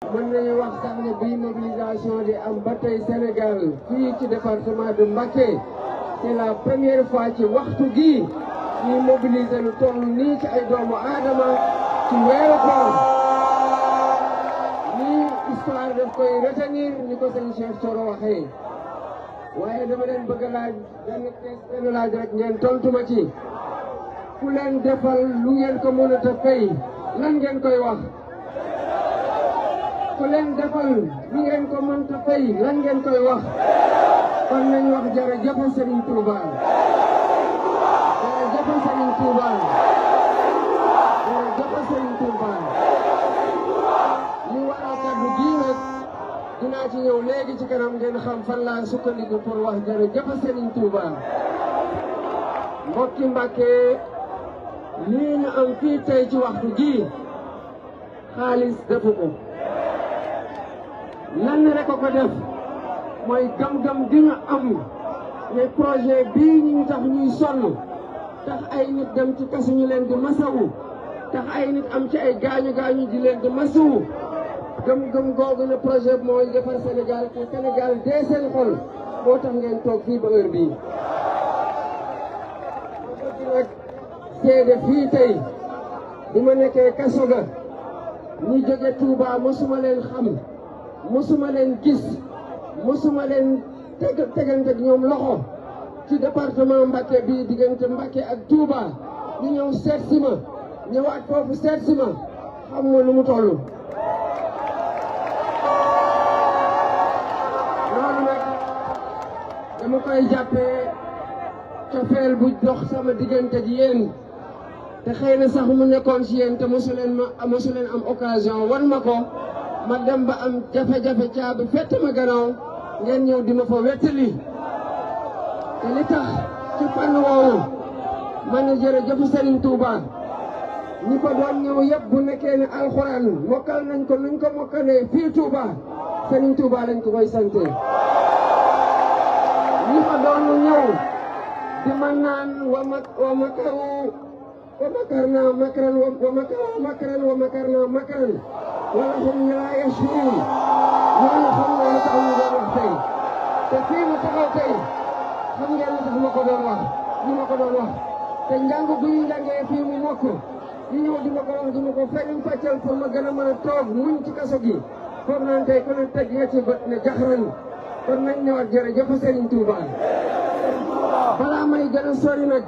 mën nañu wax sax ne bii mobilisation di am ba tey Sénégal fii ci département de Mbacké c'est la première fois ci waxtu gii ñuy mobiliser lu toll nii ci ay doomu aadama ci weeru koor nii histoire daf koy retenir ni ko sëñ Cheikh Thioro waxee waaye dama leen bëgg a laaj benn laaj rek ngeen tontu ma ci ku leen defal lu ngeen ko mën a fay lan ngeen koy wax ku leen defal lu ngeen ko mënta fay lan ngeen koy wax kon nañ wax jërëjëf Serigne Touba jërëjëf Serigne Touba jërëjëf Serigne Touba li waral kaddu gii nag dinaa ci ñëw léegi ci kanam ngeen xam fan laa sukkandiku pour wax jërëjëf Serigne Touba mbokki Mbacké lii ñu am fii tey ci waxtu gii xaalis defu ko lan rek ko def mooy gam-gam gi ñu am ne projet bii ñu tax ñuy sonn tax ay nit dem ci kasu ñu leen di masawu tax ay nit am ci ay gaañu-gaañu di leen di masawu gëm-gëm googu ne projet bi mooy defar Sénégal te Sénégal dee seen xol moo tax ngeen toog fii ba heure bii nag seede fii tey bi ma nekkee kaso ga ñi jóge Touba mosuma leen xam mosuma leen gis mosuma leen tegante ak ñoom loxo ci département Mbacké bii diggante Mbacké ak Touba ñu ñëw seet si ma ñëwaat foofu seet si ma xam nga nu mu toll. loolu nag dama koy jàppee cofeel bu dox sama diggante ak yéen te xëy na sax mu nekkoon ci yéen te mosu leen am occasion wan ma ko. ma dem ba am jafe-jafe caabi fett ma gannaaw ngeen ñëw di ma fa wettali te li tax ci fànn woowu ma ne jërëjëf Serigne Touba ñi ko doon ñëw yëpp bu nekkee ne alxuraan mokkal nañ ko nuñ ko mokkalee fii Touba Serigne Touba lañ ko koy sante ñi ko doon ñëw di ma naan wa makarna makran wala xam ne laa yashurun ñooñu xam nga lu tax ñu doon wax tey te fii ma taxaw tey xam ngeen lu tax ma ko doon wax ñu ma ko doon wax te njàng bu ñu njàngee fii mu mokk ñu ñëw di ma ko wax di ma ko ferim fàccal pour ma gën a mën a toog muñ ci kaso gi foog naan tey ku ne teg nga ci bët ne jaxran kon nañ ñëwaat jërëjëf Serigne Touba balaa may gën a sori nag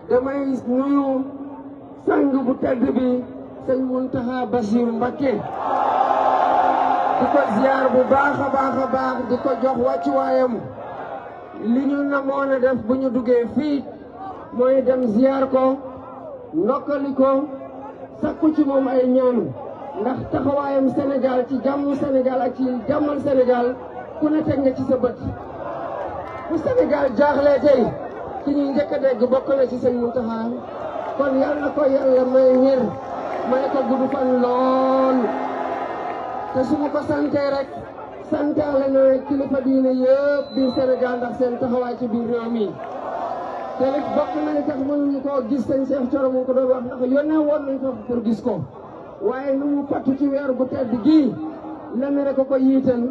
damay nuyu sang bu tedd bi sëñ Mountakha Bassirou Mbacké di ko ziar bu baax a baax di ko jox wàccuwaayam li ñu namoon a def bu ñu duggee fii mooy dem ziar ko ndokkali ko sakku ci moom ay ñaan ndax taxawaayam Sénégal ci jàmmu Sénégal ak ci jàmmal Sénégal ku ne teg nga ci sa bët fu Sénégal jaaxlee tey ci ñuy njëkk a dégg bokk na ci sëñ Mountakha kon yàlla ko yàlla may wér may ko gudd fan lool te su ma ko santee rek santaale na kilifa diine yëpp biir Sénégal ndax seen taxawaay ci biir réew mi te nag bokk na li tax mënuñu koo gis sëñ Cheikh Thioro mu ko doon wax ndax yónnee woon nañ ko pour gis ko waaye nu mu pattu ci weer bu tedd gii lenn rek ko yiital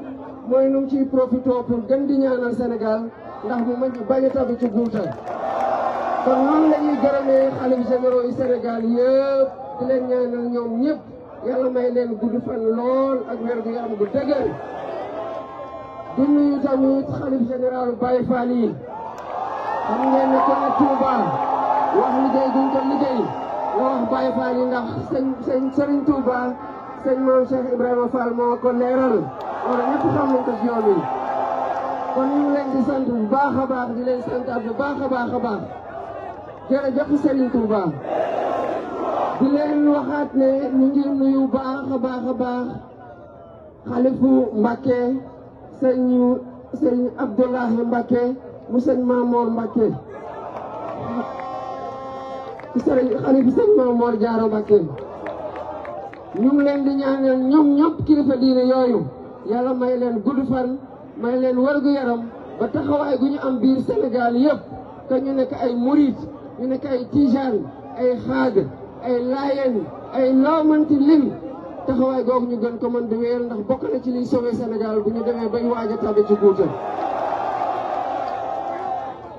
mooy nu mu ciy profité pour gën di ñaanal Sénégal ndax mu bañ a tabi ci guutal kon noonu la ñuy gërëmee xalif généraux yi Sénégal yëpp di leen ñaanal ñoom ñëpp yàlla may leen gudd fan lool ak wér gu yaram gu dëgër di nuyu tamit xalif général Baye Fall yi xam ngeen ne ko ne Touba wax liggéey duñ ko liggéey nga wax Baye Fall yi ndax sëñ Serigne Touba sëñ Mame Cheikh Ibrahima Fall moo ko leeral wala ñëpp xam nañ ko ci yoon wi kon ñu ngi leen di sant bu baax a baax di leen santaat bu baax a baax jërëjëf Serigne Touba di leen waxaat ne ñu ngi nuyu baax a baax xalifu Mbacké sëñ Abdoulahi Mbacké mu sëñ Mamor Mbacké xalifu sëñ Mamor Diarra Mbacké ñu ngi leen di ñaanal ñoom ñëpp kilifa diine yooyu yàlla may leen gudd fan may leen wérgu yaram ba taxawaay gu ñu am biir Sénégal yëpp te ñu nekk ay murit ñu nekk ay tijaan ay xaad ay laayeen ay loo mënti lim taxawaay googu ñu gën ko mën di wéyal ndax bokk na ci liy sauver Sénégal bu ñu demee bay waaj a tabi ci guuta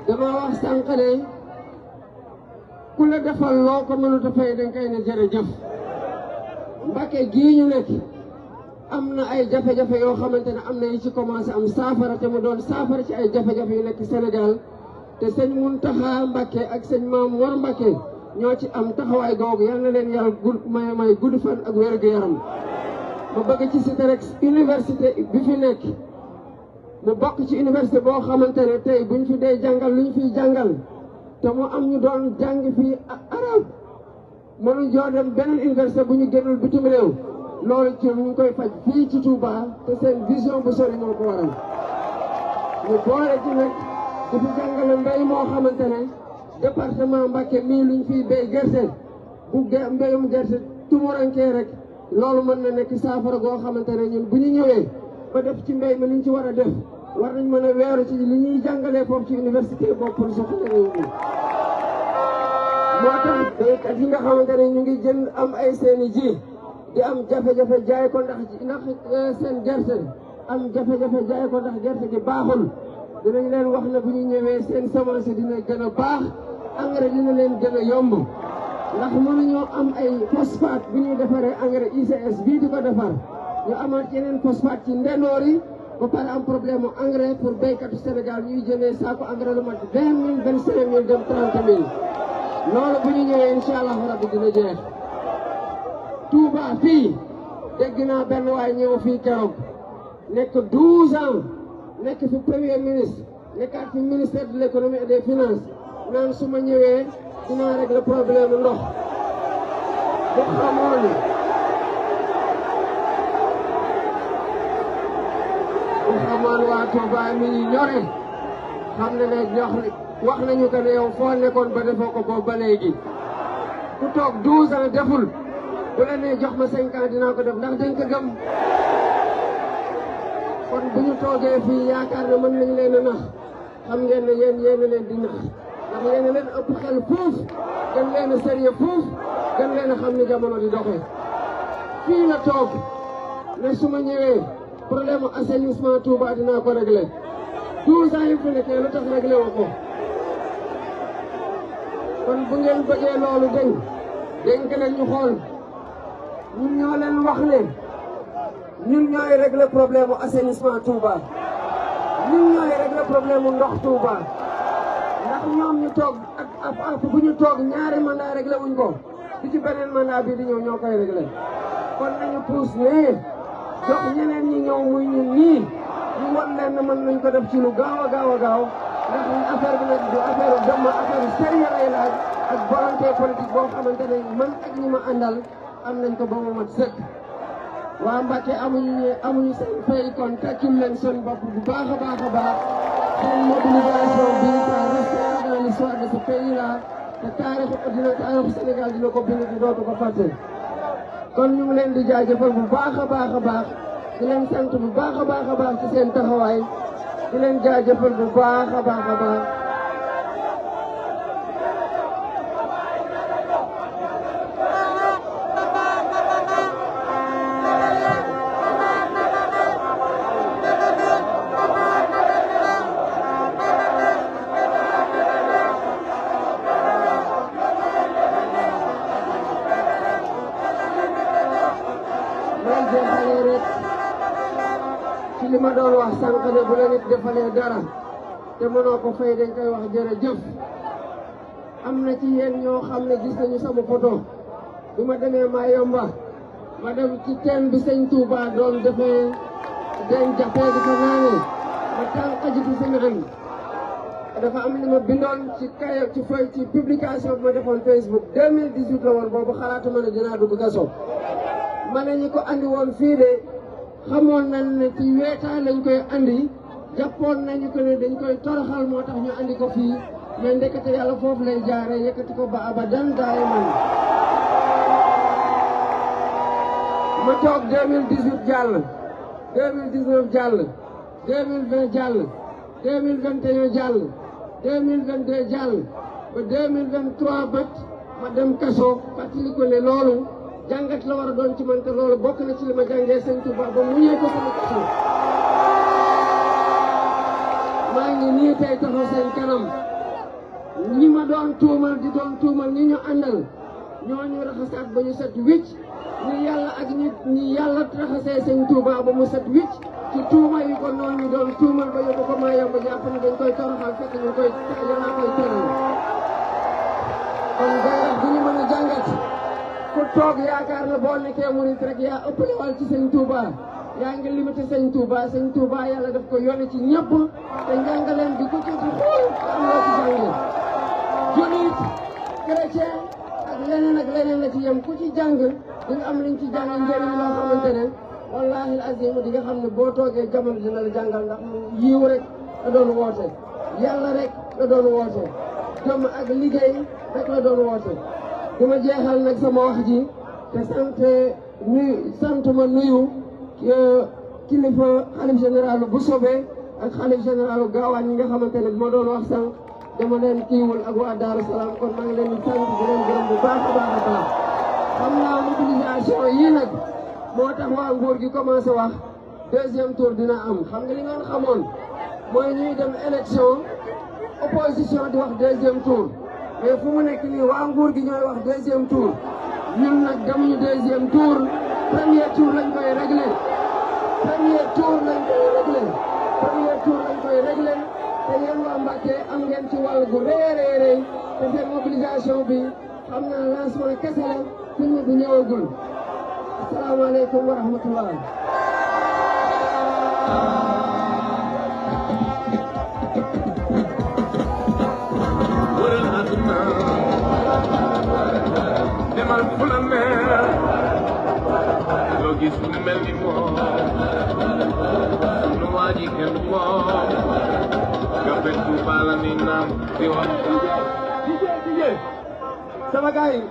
dama wax sànq ne ku la defal loo ko mënut a fay dañ koy ne jërëjëf Mbacké gii ñu nekk am na ay jafe-jafe yoo xamante ne am na yi ci commencé am saafara te mu doon saafara ci ay jafe-jafe yu nekk Sénégal te sëñ Mountakha Mbacké ak sëñ Mame Mor Mbacké ñoo ci am taxawaay googu yal na leen yàlla may gudd fan ak wér-gu-yaram ma bëgg ci cité rek université bi fi nekk mu bokk ci université boo xamante ne tey buñ fi dee jàngal lu ñu fiy jàngal te mu am ñu doon jàng fii arab mënu joo dem beneen université bu ñu génnul bitim réew loolu ci ñu ngi koy faj fii ci Touba te seen vision bu sori moo ko waral ñu boole ci nag di fi jàngale mbéy moo xamante ne département Mbacké mii luñ fiy béy gerte bu mbéyum gerte tumurankee rek loolu mën na nekk saafara goo xamante ne ñun bu ñu ñëwee ba def ci mbéy mi liñ ci war a def war nañ mën a weeru ci li ñuy jàngalee foofu ci université boobu pour soxla réew mi moo tax béykat yi nga xamante ne ñu ngi jënd am ay seeni ji di am jafe-jafe jaay ko ndax seen gerte am jafe-jafe jaay ko ndax gerte gi baaxul dinañ leen wax ne bu ñu ñëwee seen semence dina gën a baax engrais dina leen gën a yomb ndax mënuñoo am ay phosphate bu ñuy defaree engrais ICS bii di ko defar ñu amaat yeneen phosphate ci ndendoor yi ba pare am problème mu engrais pour béykatu Sénégal ñuy jëndee saako engrais lu mat 20 000 25 000 dem 30 000 loolu bu ñu ñëwee incha allah rabbi dina jeex. Touba fii dégg naa benn waay ñëw fii keroog nekk 12 ans nekk fi premier ministre nekkaat fi ministère de l'économie et des finances naan su ma ñëwee dinaa régler problème ndox bu xamoon waa Touba mi ñu ñore xam ne wax nañu ko ne yow foo nekkoon ba defoo ko boobu ba léegi ku toog 12 ans deful bu la nee jox ma 5 ans dinaa ko def ndax dañ ko gëm kon bu ñu toogee fii yaakaar ne mën nañ leen a nax xam ngeen ne yéen leen di nax ndax yéen leen ëpp xel fuuf gën leen a sérieux fuuf gën leen a xam ni jamono di doxee fii la toog ne su ma ñëwee problème assainissement Touba dinaa ko réglé 12 ans yi fi nekkee lu tax réglé wu ko kon bu ngeen bëggee loolu dénk leen ñu xool ñun ñoo leen wax ne ñun ñooy régler problème mu assainissement Touba ñun ñooy régler problème mu ndox Touba ndax ñoom ñu toog ak bu ñu toog ñaari mandat réglé wuñ ko di ci beneen mandat bi di ñëw ñoo koy réglé kon nañu puus ne jox ñeneen ñi ñëw muy ñun ñii ñu wan leen ne mën nañ ko def ci lu gaaw a gaaw ndax affaire bi nag du affaire dama affaire sérieux lay laaj ak volonté politique boo xamante ne man ak ñi ma àndal am nañ ko ba mu mat sëkk. waa Mbacké amuñu seen fay kon tàccul leen seen bopp bu baax a baax seen mobilisation bi ça restera dans l'histoire de ce pays là te taarixu Sénégal dina ko bind di dootu ko fàtte. kon ñu ngi leen di jaajëfal bu baax a baax di leen sant bu baax a baax ci seen taxawaay di leen jaajëfal bu baax a baax. ci li ma doon wax sànq ne bu la nit defalee dara te mënoo ko fay dañ koy wax jërëjëf am na ci yéen ñoo xam ne gis nañu sama photo bi ma demee Mayumba ma dem ci teen bi sëñ Touba doon defee den jafe di ko naanee ma tànq ji ci semaine dafa am li ma bindoon ci kayo ci feuille ci publication bi ma defoon Facebook 2018 la woon boobu xalaatuma ne dinaa dugg kaso ma ne ñi ko andi woon fii de xamoon nañ ne ci weetaa lañ koy andi jàppoon nañu ko ne dañ koy toroxal moo tax ñu andi ko fii mais ndekete yàlla foofu lay jaare yëkkati ko ba abadan daayiman ma toog 2018 jàll 2019 jàll 2020 jàll 2021 jàll 2022 jàll ba 2023 bat ma dem kaso fàttali ko ne loolu jàngat la war a doon ci man te loolu bokk na ci li ma jàngee sëñ Touba ba mu ñëw ko sama kaso maa ngi nii tey taxaw seen kanam ñi ma doon tuumal di doon tuumal ñi ñu àndal ñooñu raxasaat ba ñu set wicc ni yàlla ak ñi yàlla raxasee sëñ Touba ba mu set wicc ci tuuma yi ko noonu ñu doon tuumal ba yóbbu ko maa yomb jàpp ne dañ koy toroxal fekk ñu koy yàlla koy teral kon jàngat bi ñu mën a jàngat ku toog yaakaar na boo nekkee murit rek yaa ëppale wal ci sëñ Touba yaa ngi limité sëñ Touba yàlla daf ko yónni ci ñëpp te njàngaleen bi ku ci xool am loo ci jàngee julit chrétien ak leneen la ci yem ku ci jàng di nga am liñ ci jàng njëriñ loo xamante ne wallahi azim di nga xam ne boo toogee jamono dina la jàngal ndax yiw rek la doon woote yàlla rek la doon woote jom ak liggéey rek la doon woote du ma jeexal nag sama wax ji te sant ma nuyu kilifa xalif généralu bu sobe ak xalif généralu gaawaan ñi nga xamante ne moo doon wax sànq dama leen kiiwul ak waa Daaru Salaam kon maa ngi leen di sant di leen gërëm bu baax a baax a baax xam naa mobilisation yii nag moo tax waa nguur gi commencé wax deuxième tour dina am xam nga li ngeen xamoon mooy ñuy dem élection opposition di wax deuxième tour mais fu mu nekk nii waa nguur gi ñooy wax deuxième tour ñun nag demuñu deuxième tour premier tour lañ koy réglé premier tour lañ koy réglé te yéen waa Mbacké am ngeen ci wàll gu réeréeréy te seen mobilisation bi xam naa lancement kese la film bi ñëwagul asalaamaaleykum wa rahmatullah demal fu la neex loo gis lu mel ni moom sunu waa ji kenn moom Café Touba la ni naan di wax sama gars yi